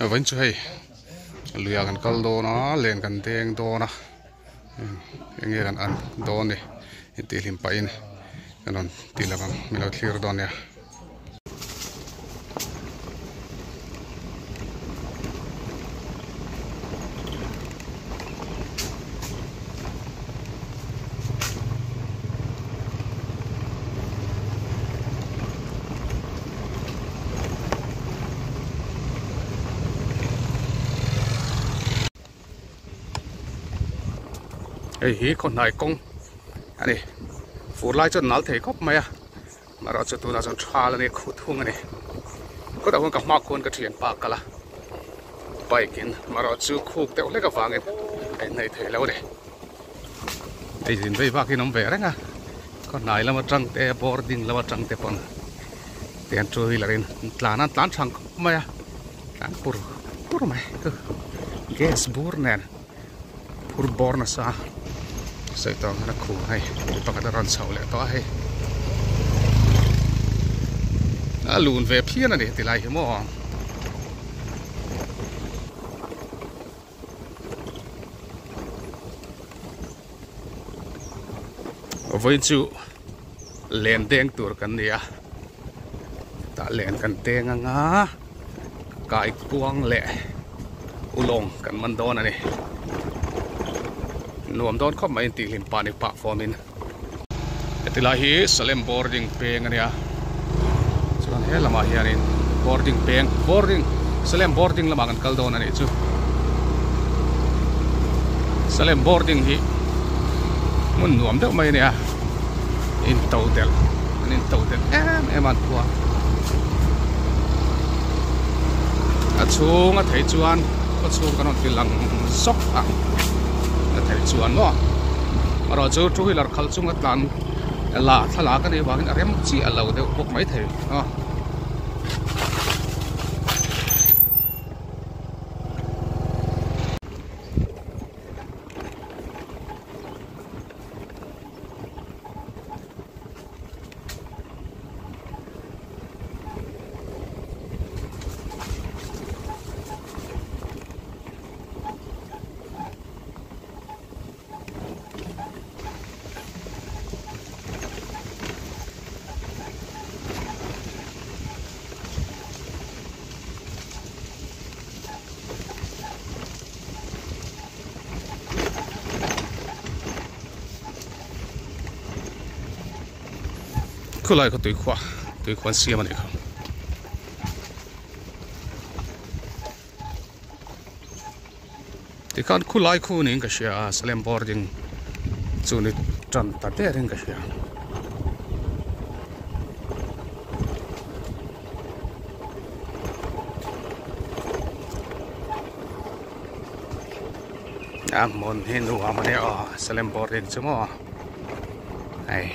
Vawiin chu hei luiah kan kal dawn a len kan deng dawn a eng nge kan an dawn ni intih hlim pahin kan rawn ti lo ang min lo thlir dawn nia. Hei hi khawhnai kawng a ni fur lai chuan nal thei khawp mai a amaherawhchu chu tunah chuan thal a ni khuh thung a ni khawtah khuan ka hma khuan ka thianpa a kal a bike in amaherawhchu khuk deuh hlek avangin a inhnaih theih loh a ni. Hei zin vei vak in awm ve reng a khaw hnai lam atang te boarding lam atang te pawn tian two wheeler in an tlan a an tlan thang khawp mai a tlan pur pur mai chu gas bur nen phur bawr nasa sawi tawh ang hian a khu hei mi pakhat a rawn chhoh leh tawh a hei a lun ve phian a ni tilai hi maw. Vawiin chu len deng tur kan ni a tah len kan deng anga kaikuang leh ulawng kan man dawn a ni nuam dawn khawp mai intih hlim pah ni pah fawm in heti lai hi Salem boarding peng a nia chuan he lamah hianin boarding peng boarding Salem boarding lamah kan kal dawn a nih chu Salem boarding hi hmun nuam deuh mai a nia in to delh an in to delh em em a an khua a chhung a theih chuan khaw chhung kan rawn ti lang zawk a a theih chuan maw erawh chu two wheeler khalh chunga tlan la thlalak a nih vangin a rem chiah lo deuh bawk maithei a. Khulai khaw tuikhuah tuikhuah an siam a nih kha. Tikhan khulai khu niin ka hria a Salem boarding chu ni tan ta der in ka hria. A hmun hi nuam a nia aw Salem boarding chu maw hei.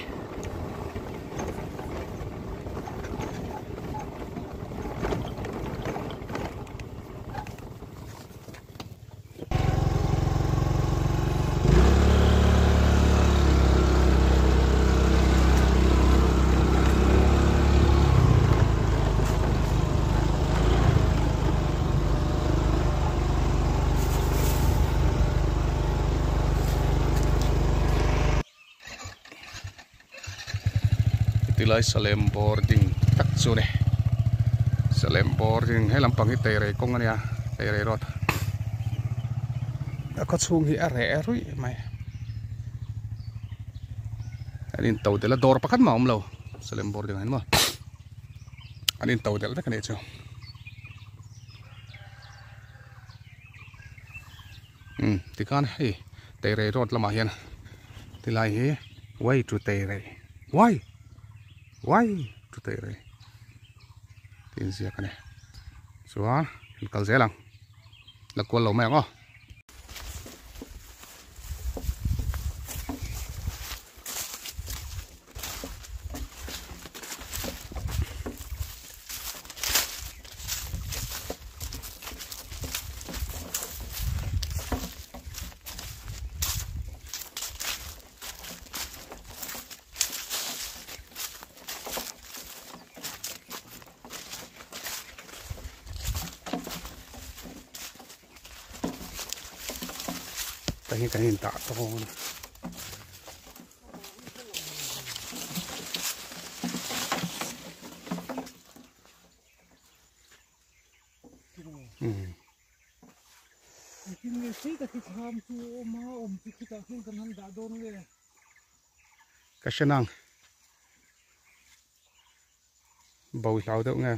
Tilai Salem boarding tak chu a ni Salem boarding he lampang hi teirei kawng a nia teirei road a khaw chhung hi a reh ruih mai an in to delh a dawr pakhat mah a awm lo Salem boarding ah hian maw an in to delh vek a nih chu. Umm tikhan hei teirei road lamah hian tilai hi way to teirei way way to teirei tih inziak a ni chuan kan kal zel ang la kual lo mai ang aw. Tah hian kan indah dawn a. Ka hre nang. Bo hlau deuh nge.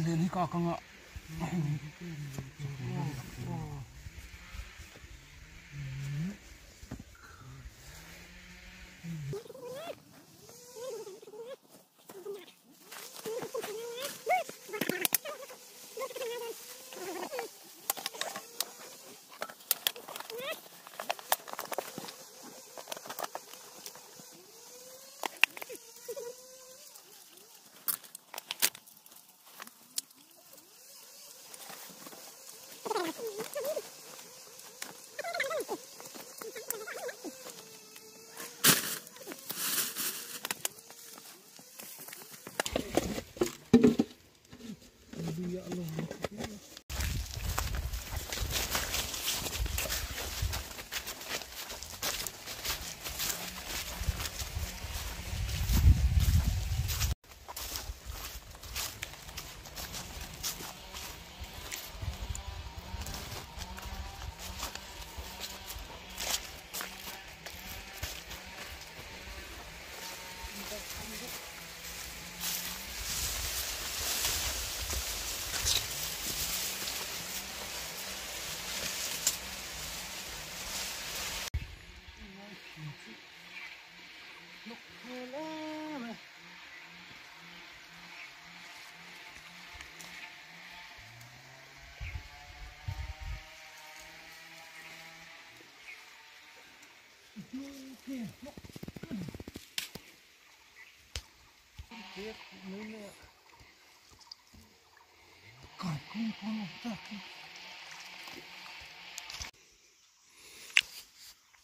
Len hi ka kang a.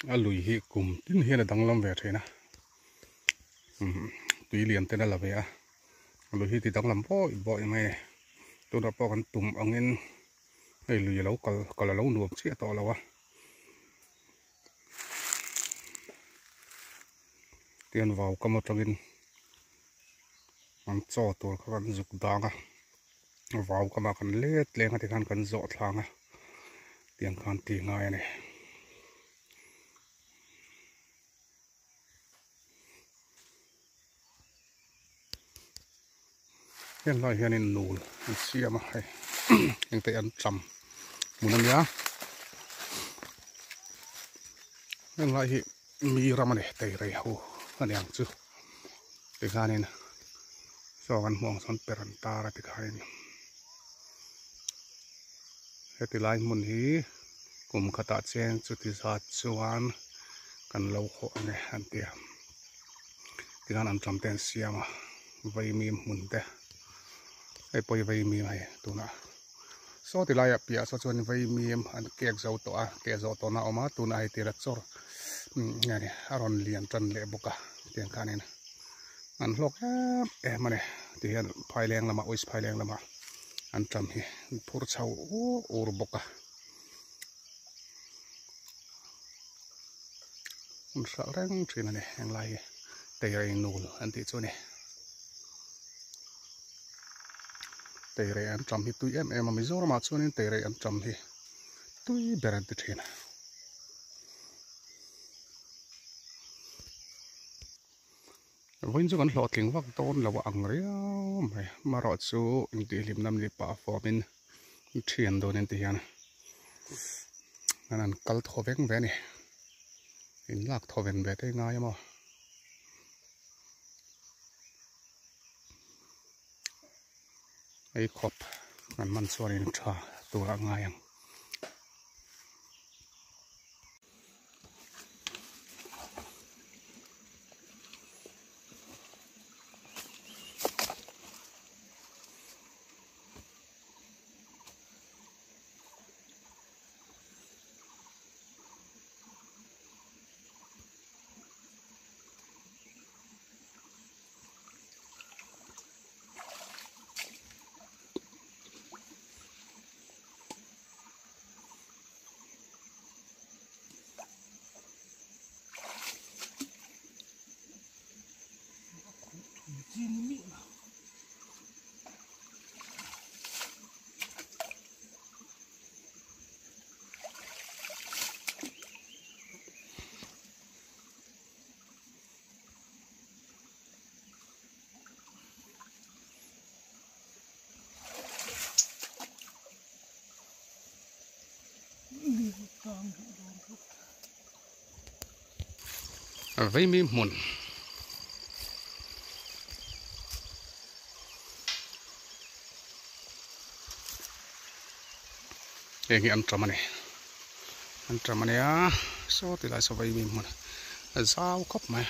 A lui hi kum tin hian a danglam ve thin a tui lian ten a la ve a a lui hi ti danglam bawi bawi mai a ni tunah pawh kan tum angin hei lui a lo kal kal a lo nuam chiah tawh lo a. Tian vau kam atangin an chaw tur kha kan zuk dang a vau kamah kan let leng a tikhan kan zawh thlang a tiang khan ti ngai a ni. Heng lai hianin nul an siam a hei engte an cham hmun a nia heng lai hi mi ram a ni teirei ho a ni ang chu tikhanin saw kan hmuh ang sawn per an tar a tikhanin heti lai hmun hi kum khatah cheng chuti zat chuan kan lo hawh a ni an ti a. Tikhan an ṭam te an siam a vaimim hmun te hei pawh hi vaimim hei tunah saw ti laiah piah saw chuan vaimim an kek zo tawh a keh zawh tawhna a awm a tunah hei tira chawr nge ni a rawn lian tan leh bawk a tiang khanin an hlawk em em a ni tihian phaileng lamah uis phaileng lamah an ṭam hi an phur chho ur ur bawk a. An hralh reng thin a ni henglai hi teirei nul an tih chu a ni teirei an tam hi tui em em a Mizoramah chuanin teirei an tam hi tui ber an ti thin a vawiin chu kan hlawhtling vak dawn lo a ang riau mai amaherawh chu intihhlim na mi pah fawmin thian dawnin ti hian an han kal thaw veng ve a ni in lak thaw ven ve te ngai a maw ei khawp. Kan man chuanin tha tur a ngai ang. Veimi hmun heng hi an ṭam a ni an ṭam a nia saw ti lai saw veimi hmun a zau khawp mai.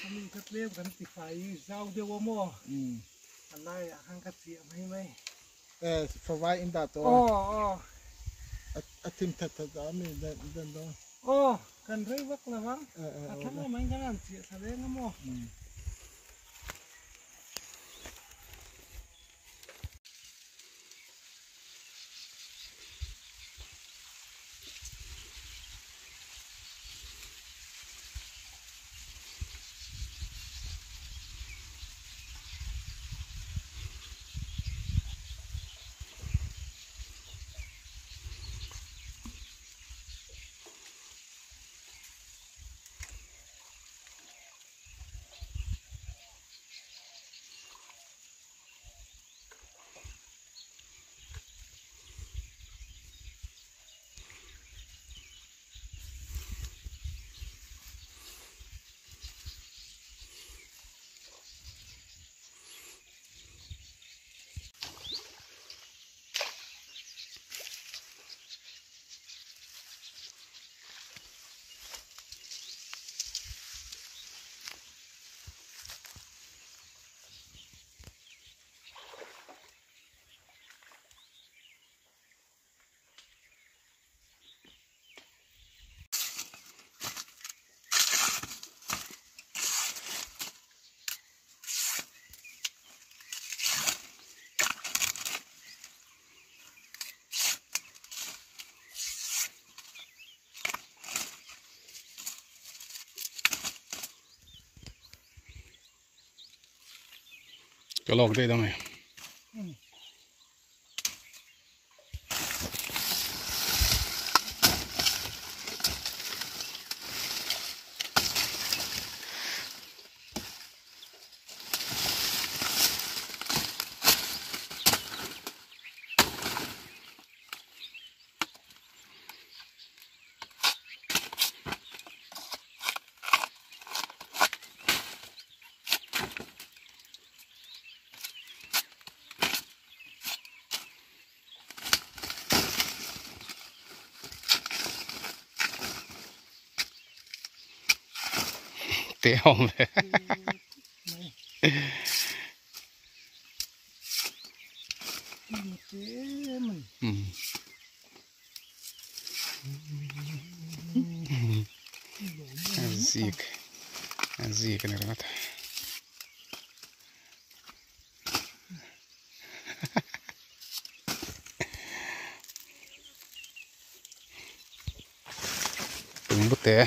Ami ka tlem kan ti fai i zau deuh a maw a laiah khan ka chiah mai mai. Eh favai in dah tawh a. Aw aw. A thim that that a mi den dawn. Aw kan rei vak lo ang a thlang awm in kan han chiah thla leng a maw. Ka lawk daih dang e. Te awm ve. Zik zik a ni ringawt. Tumbu te.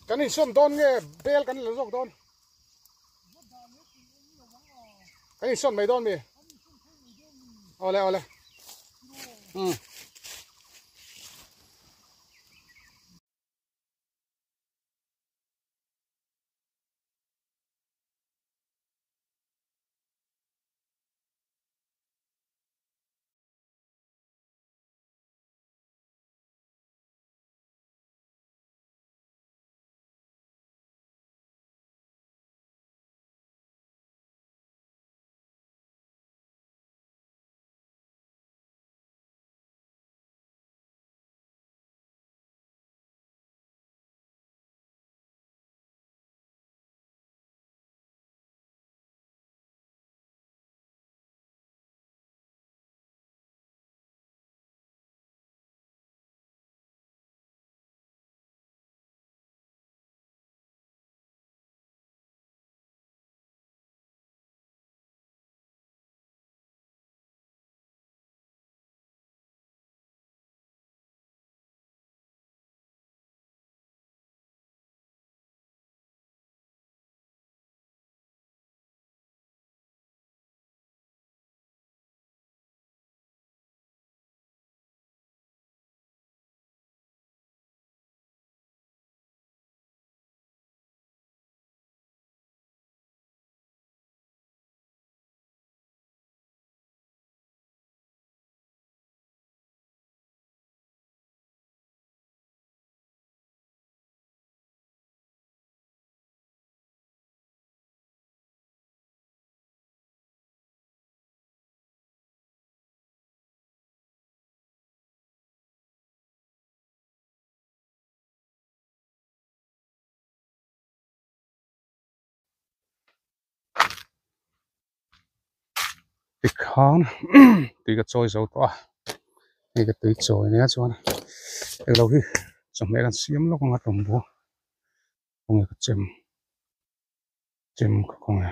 Kan insawn dawn nge bel kan la zawk dawn kan insawn mai dawn mi awle awle um Tikhan tui ka chawi zo tawh a hei ka tui chawi nia chuan englo hi chawhmeh kan siam lawk anga tumbu khawnge ka chem chem ka khawnge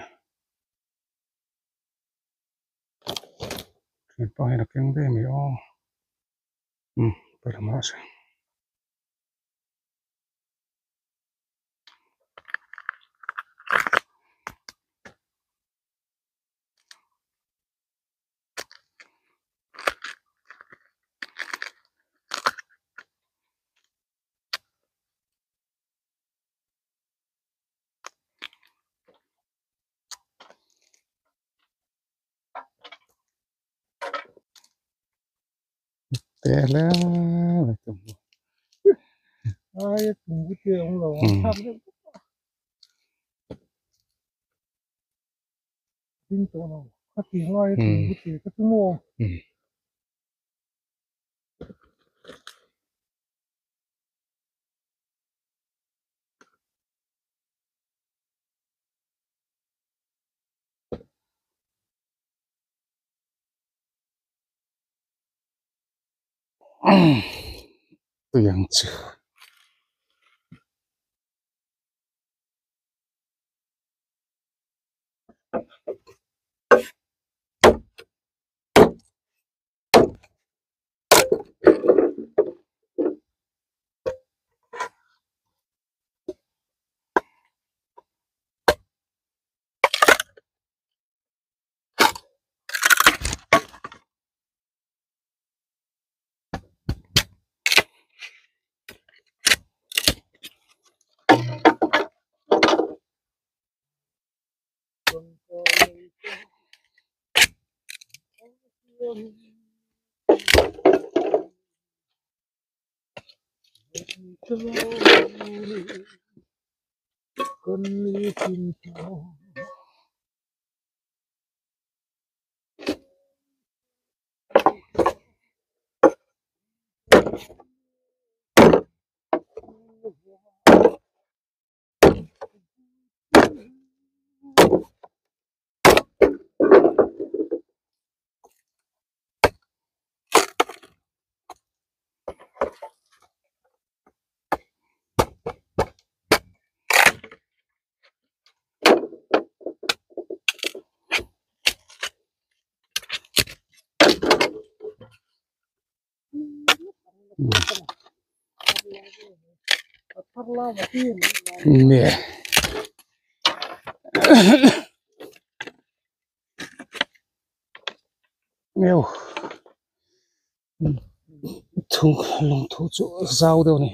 thianpa hian a keng ve mai aw umm pawi lam rawh se. Te hle mai tum ai tum ku te awm lo ang thlak deuh ding tawh lo kha ti ngai tum ku te ka chu maw Tui ang chu. Nge ngeuh thung lungthu chu zau deuh a ni.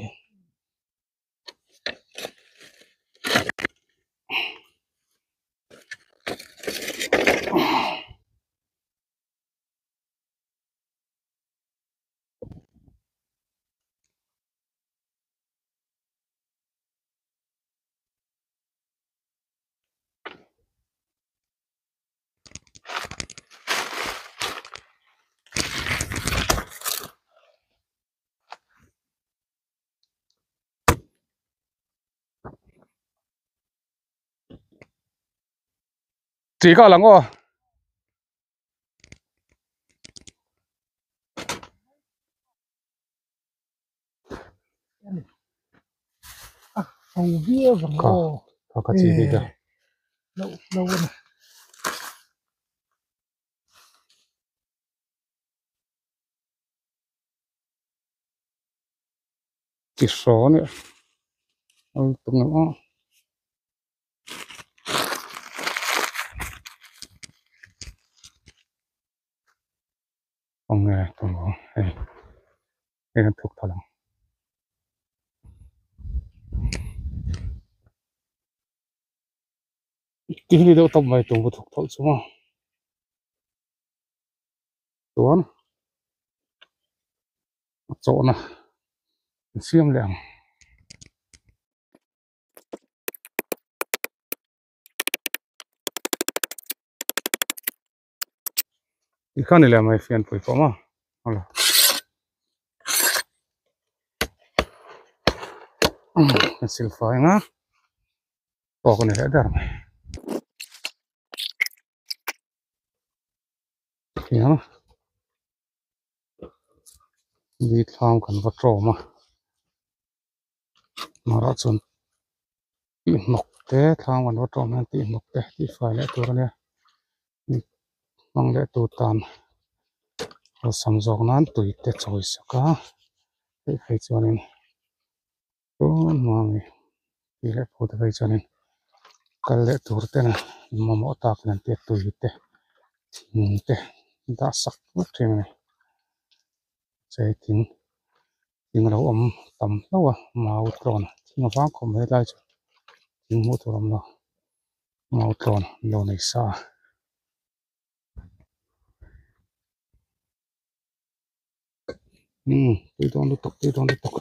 Tih ka lang aw. Ka ka chi bik a. Chi hraw a nia a lutuk ngam a. Eng nge tumah hei hei kan thuk tawh ang ti hi ni deuh tawp mai tum va thuk tawh chu maw chuan a chawhna an siam leh ang. Tikhan ni leh mai fianpui pawh maw alo kan sil fai ang a tawk a ni leh der mai tiang mi thlam kan va tawm a marah chuan tih hnawk te thlam kan va tawm hian tih hnawk te tih fai leh tur a nia hmang leh tur tan awlsam zawk nan tui te chawi sak a hei phei chuanin tun hma mi tih leh phut phei chuanin kal leh tur ten mamawh tak in an tiat tui te thing te dah sak vek thin a ni chei thing thing a lo awm tam hlauh a mau tlawn thing a vang khawp mai helai chu thing hmuh tur a awm lo mau tlawn an lo nei sa a. Umm tui dawn lutuk tui dawn lutuk.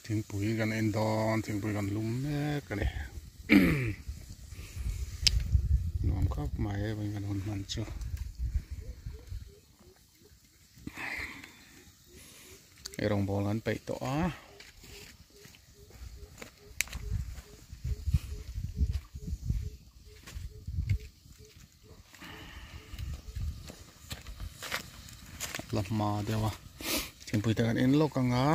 Thingpui kan en dawn thingpui kan lum mek a ni nuam khawp mai vawiin kan hun hman chu eirawngbawl kan peih tawh a. La hma deuh a thingpui te kan en lawk ang a.